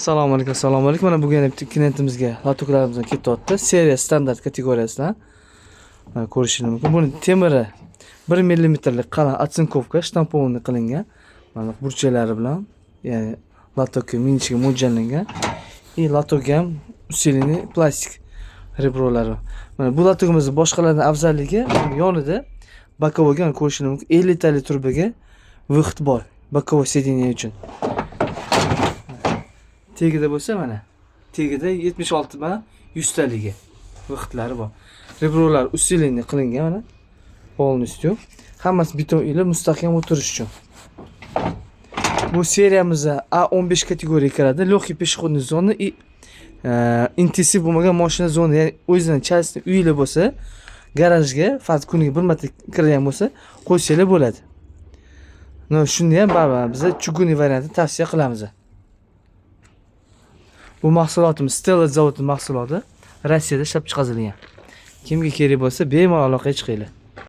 Assalomu alaykum, assalomu alaykum. Mana bugun yana bitta klientimizga лоток larimizdan ketyapti. Seriya standart kategoriyasidan. Mana, ko'rishingiz mumkin. Buni temiri 1 millimetrlik qalin оцинковка, штампованный qilingan. Mana, burchaklari bilan, ya'ni лоток ka minishga mo'ljallangan. И лоток ham усиленный plastik ребро lari. Mana bu лоток imizni boshqalardan afzalligi, yonida боковой ga, mana, ko'rishingiz mumkin, 50 tali trubaga выход bor, боковой сиденье uchun. Tagida bo'lsa, mana, tagida 76 bilan 100 taligi выход lari bor. Ребро lar усиленный qilingan, mana, полностью. Hammasi beton ila mustahkam o'tirish uchun. Bu seriyamizda A15 kategoriyaga kiradi. Легкий пешеходный зона и intensiv bo'lmagan mashina zona, ya'ni o'zidan частный uylar bo'lsa, garajga faqat kuniga bir marta kiradigan bo'lsa, qo'ysanglar bo'ladi. Но shunda ham baribir biza чугунный variantini tavsiya qilamiz. Bu mahsulotimiz Stella zavodi mahsuloti, Rossiyada ishlab chiqarilgan. Kimga kerak bo'lsa, bemalol aloqaga chiqinglar.